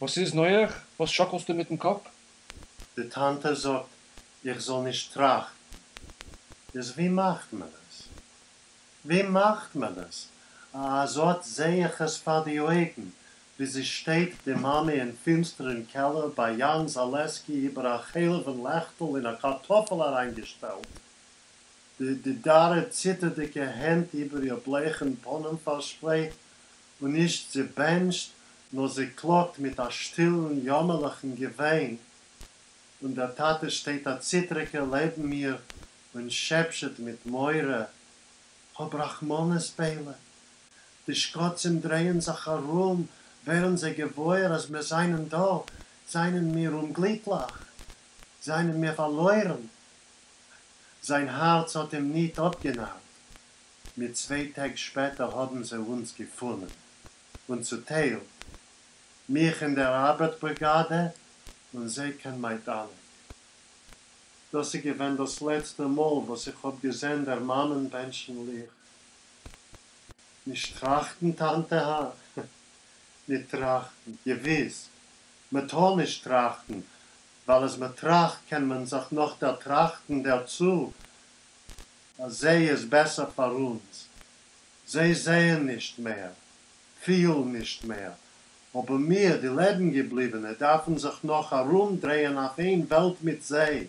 וואס איז, נח? וואס שאקלסטו מיטן קאפ? די טאנטע זאגט איך זאל נישט טראכטן. איז ווי מאכט מען עס? ווי מאכט מען עס? אז אט זע איך עס פאר די אויגן, ווי זי שטייט, די מאמע, אין פינסטערן קעלער ביי יאן זאלעסקי איבער א חלבן לעכטל אין א קארטאפל אריינגעשטעלט, די דארע ציטערדיגע הענט איבער איר בלייכן פנים פארשפרייט, און נישט זי בענטשט, נאר זי קלאגט מיט א שטילן יאמערליכן געוויין, און דער טאטע שטייט א ציטעריגער לעבן איר און שעפשעט מיט מורא, האב רחמנות ביילע, די שקצים דרייען זיך ארום, ווערן זיי געוואויר אז מיר זיינען דא, זיינען מיר אומגליקליך, זיינען מיר פארלוירן. זיין הארץ האט אים ניט אפגענארט. מיט צוויי טעג שפעטער האבן זיי אונז געפונען און צוטיילט, מיך אין דער ארבעט-בריגאדע און זיי קיין מיידאנעק. דאס איז געווען דאס לעצטע מאל וואס איך האב געזען דער מאמען בענטשן ליכט. נישט טראכטן, טאנטע, הא? ניט טראכטן, געוויס, מען טאר נישט טראכטן, ווייל אז מען טראכט קען מען זיך נאך דערטראכטן דערצו אז זיי איז בעסער פאר אונז. זיי זעען נישט מער, פילן נישט מער, אבער מיר, די לעבן-געבליבענע, דארפן זיך נאך ארומדרייען אויף איין וועלט מיט זיי,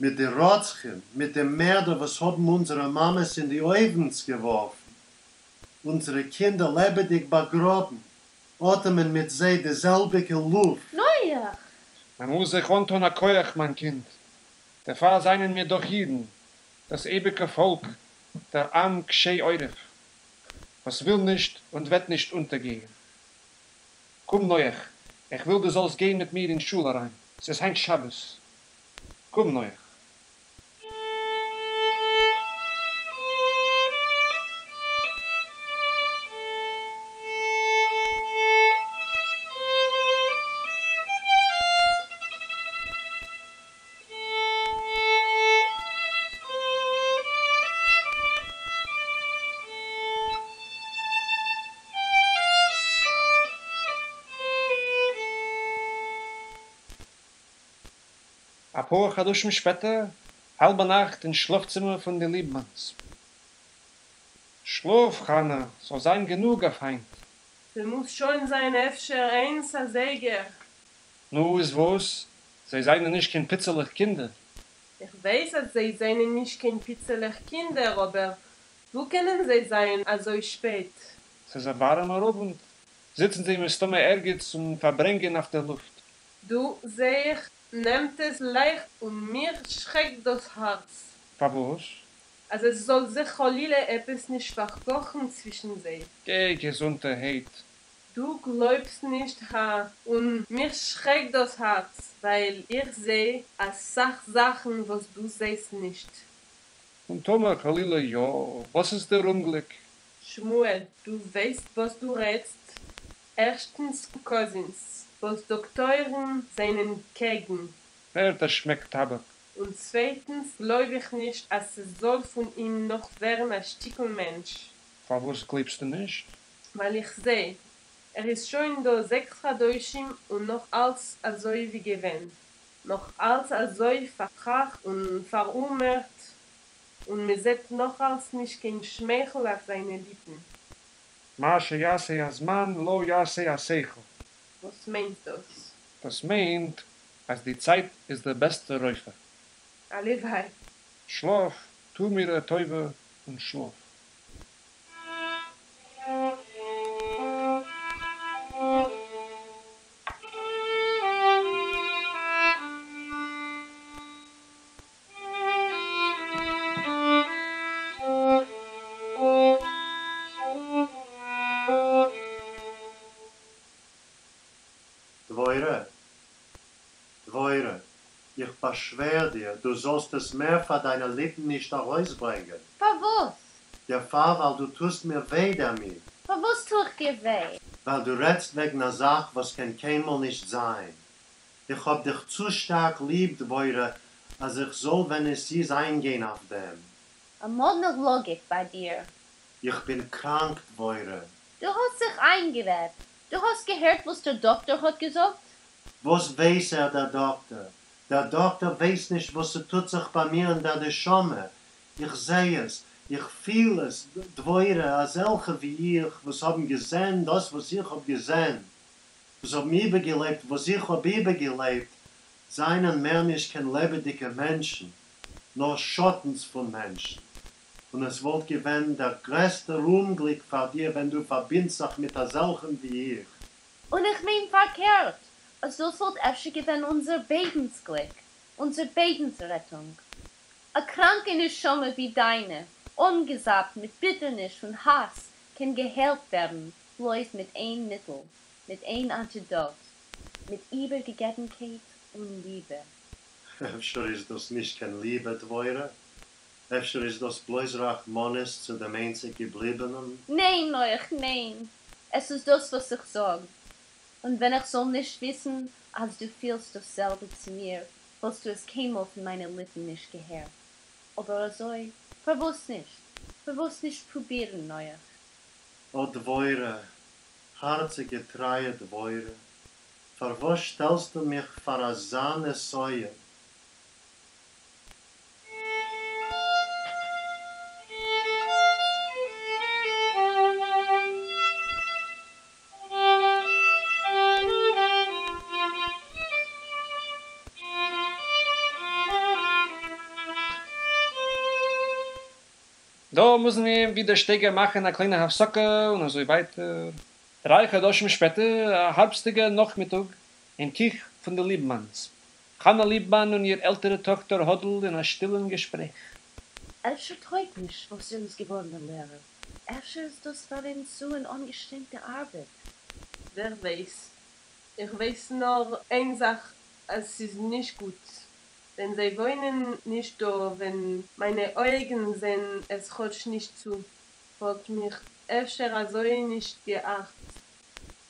מיט די רוצחים, מיט די מערדער וואס האבן אונזערע מאמעס אין די אויוונס געווארפן, אונזערע קינדער לעבעדיג באגראבן, אטעמען מיט זיי די זעלביגע לופט. נוח! מען מוז זיך אנטאן א כח, מיין קינד, דערפאר זיינען מיר דאך אידן, דאס אייביגע פאלק, דער עם קשה עורף, וואס וויל נישט און וועט נישט אונטערגיין. קום נוח, איך וויל דו זאלסט גיין מיט מיר אין שול אריין, ס'איז היינט שבת. קום נוח. א פאר חדשים שפעטער, האלבע נאכט אין שלאפצימער פון די ליבמאנס. שלאף, חנה, ס'זאל זיין גענוג אויף היינט. ס'מוז שוין זיין אפשר איינס אזייגער. נו, איז וואס? זיי זיינען נישט קיין פיצעלעך קינדער. איך ווייס אז זיי זענען נישט קיין פיצעלעך קינדער אבער וואו קענען זיי זיין אזוי שפעט? ס'איז א ווארעמער אוונט, זיצן זיי מסתמא ערגעץ און פארברענגען אויף דער לופט. דא זעה איך נעמסט עס לייכט און מיר שרעקט דאס הארץ. פארוואס? אז עס זאל זיך חלילה עפעס נישט פארקאכן צווישן זיי. גיי געזונטערהייט. דו גלויבסט נישט הא? און מיר שרעקט דאס הארץ ווייל איך זעה אסאך זאכן וואס דו זעהסט נישט. און טאמער חלילה יא, וואס איז דער אומגליק? שמואל, דו ווייסט וואס דו רעדסט? ערשטנס קאזינס וואס דאקטוירים זענען קעגן. ווערט א שמעק טאבאק. און צווייטנס גלויב איך נישט אז ס'זאל פון אים נאך ווערן א שטיקל מענטש. פארוואס גלייבסטו נישט? ווייל איך זעה ער איז שוין דא זעקס חדשים און נאך אלץ אזוי ווי געווען, נאך אלץ אזוי פארטראכט און פאראומערט, און מ'זעט נאך אלץ נישט קיין שמייכל אויף זיינע ליפן. מה שיעשה הזמן לא יעשה השכל. וואס מיינט דאס? דאס מיינט אז די צייט איז דער בעסטער רופא. הלוואי. שלאף, טו מיר א טובה און שלאף. דבורה, דבורה, איך באשווער דיר, דו זאלסט עס מער פאר דיינע ליפן נישט ארויסברענגען. פארוואס? דערפאר ווייל דו טוסט מיר וויי דערמיט. פארוואס טו איך דיר וויי? ווייל דו רעדסט וועגן א זאך וואס קען קיינמאל נישט זיין. איך האב דיך צו שטארק ליב, דבורה, אז איך זאל ווען עס איז איינגיין אויף דעם. א מאדנע לאגיק ביי דיר. איך בין קראנק, דבורה. דו האסט זיך איינגערעדט. דו האסט געהערט וואס דער דאקטאר האט געזאגט? וואס ווייס ער דער דאקטאר? דער דאקטאר ווייסט נישט וואס ס'טוט זיך ביי מיר אין דער נשמה, איך זע עס, איך פיל עס, דבורה, אזעלכע ווי איך, וואס האבן געזען דאס וואס איך האב געזען, וואס האבן איבערגעלעבט וואס איך האב איבערגעלעבט, זיינען מער נישט קיין לעבעדיגע מענטשן, נאר שאטנס פון מענטשן. און עס וואלט געווען דער גרעסטער אומגליק פאר דיר ווען דו פארבינדסט זיך מיט אזעלכן ווי איך. און איך מיין פארקערט, אז דאס וואלט אפשר געווען אונזער ביידנס גליק, אונזער ביידנס רעטונג. א קראנקע נשמה ווי דיינע, אנגעזאפט מיט ביטערניש און האס, קען געהיילט ווערן בלויז מיט איין מיטל, מיט איין אנטידאט, מיט איבערגעגעבנקייט און ליבע. אפשר איז דאס נישט קיין ליבע, דבורה? אפשר איז דאס בלויז רחמנות צו דעם איינציג געבליבענעם? ניין, נח, ניין! עס איז דאס וואס איך זאג. און ווען איך זאל נישט וויסן אז דו פילסט דאס זעלבע צו מיר, וואלסטו עס קיינמאל פון מיינע ליפן נישט געהערט. אבער אזוי, פארוואס נישט? פארוואס נישט פרובירן, נח? אָ, דבורה, הארציגע טרייע דבורה, פארוואס שטעלסטו מיך פאר אזא נסיון? דא מוזן מיר ווי דער שטייגער מאכן א קליינע הפסקה און אזוי ווייטער. דריי חדשים שפעטער, א הארבסטיגער נאכמיטאג, אין קיך פון די ליבמאנס. חנה ליבמאן און איר עלטערע טאכטער האדל אין א שטילן געשפרעך. אפשר טויג נישט וואס ער איז געווארן א לערער, אפשר איז דאס פאר אים צו אן אנגעשטרענגטע ארבעט. ווער ווייס. איך ווייס נאר איין זאך אז ס'איז נישט גוט ווען זיי וואוינען נישט דא, ווען מיינע אויגן זעהן עס כאטש נישט צו, וואלט מיך אפשר אזוי נישט געארט,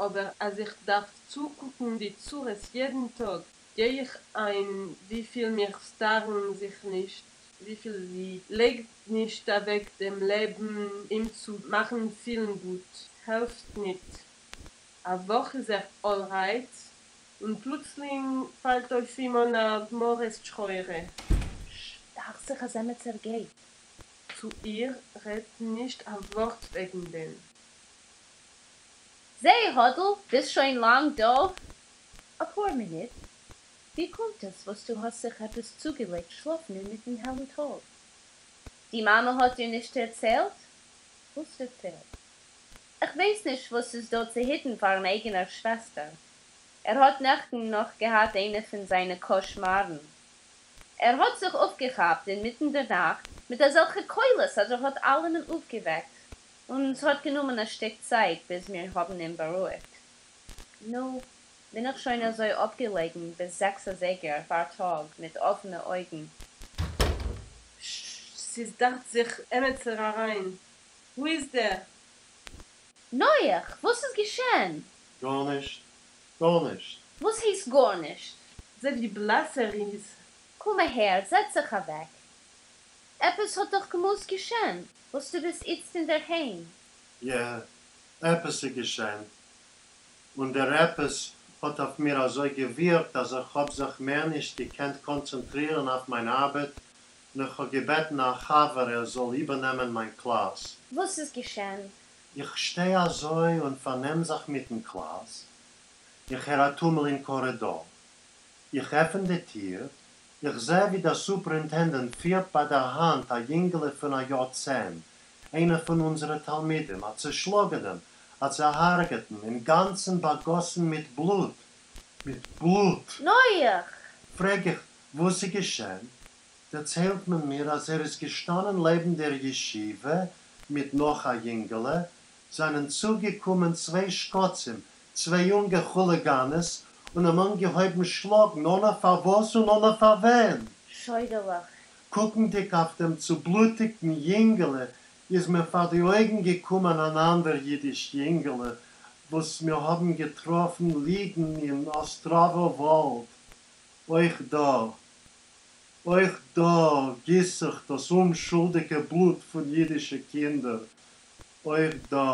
אבער אז איך דארף צוקוקן די צרות יעדן טאג, גיי איך איין וויפיל מיר סטארען זיך נישט, וויפיל זי לייגט נישט אוועק דעם לעבן אים צו מאכן פילן גוט, העלפט ניט. א וואך איז ער אלרייט, און פלוצלינג פאלט אויף אים אן א מרה שחורה. ש, דאכט זיך אז עמיצער גייט. צו איר רעדט נישט א ווארט וועגן דעם. זע, האדל, ביסט שוין לאנג דא? אפאר מינוט. ווי קומט עס וואס דו האסט זיך עפעס צוגעלייגט שלאפן אינמיטן העלן טאג? די מאמע האט דיר נישט דערציילט? וואס דערציילט? איך ווייס נישט וואס ס'איז דא צו היטן פארן אייגענער שוועסטער. ער האט נעכטן נאך געהאט איינע פון זיינע קאשמארן. ער האט זיך אויפגעכאפט אינמיטן דער נאכט מיט אזעלכע קולות אז ער האט אלעמען אויפגעוועקט, און ס'האט גענומען א שטיק צייט ביז מיר האבן אים בארואיגט. נו, בין איך שוין אזוי אפגעלעגן ביז זעקס אזייגער פארטאג מיט אפענע אויגן. ש, ס'איז דאכט זיך עמעצער אריין. הו איז דער? נח, וואס איז געשען? גארנישט, גארנישט. וואס הייסט גארנישט? זע ווי בלאס ער איז. קום אהער, זעץ זיך אוועק. עפעס האט דאך געמוזט געשען, וואס דו ביסט איצט אינדערהיים. יע, עפעס איז געשען. און דער עפעס האט אויף מיר אזוי געווירקט אז איך האב זיך מער נישט געקענט קאנצענטרירן אויף מיין ארבעט און איך האב געבעטן א חבר ער זאל איבערנעמען מיין קלאס. וואס איז געשען? איך שטיי אזוי און פארנעם זיך מיטן קלאס, איך הער א טומל אין קארידאר. איך עפן די טיר, איך זע ווי דער סופעראינטענדענט פירט ביי דער האנט א יונגעלע פון א יאר צען, איינער פון אונזערע תלמידים, א צעשלאגענעם, א צעהרגעטן, אינגאנצן באגאסן מיט בלוט! מיט בלוט! נח! פרעג איך, וואס איז געשען? דערציילט מען מיר אז ער איז געשטאנען לעבן דער ישיבה מיט נאך א יונגעלע, זענען צוגעקומען צוויי שקצים, צוויי יונגע כוליגאנעס, און אים אנגעהויבן שלאגן, אן א פארוואס און אן א פארווען. שוידערליך. קוקנדיג אויף דעם צובלוטיגטן יונגעלע, איז מיר פאר די אויגן געקומען אן אנדער אידיש יונגעלע, וואס מיר האבן געטראפן ליגן אין אסטראווער וואלד, אויך דא, אויך דא גיסט זיך דאס אומשולדיגע בלוט פון אידישע קינדער, אויך דא.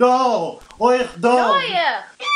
דאָ! אויך דאָ! נוח!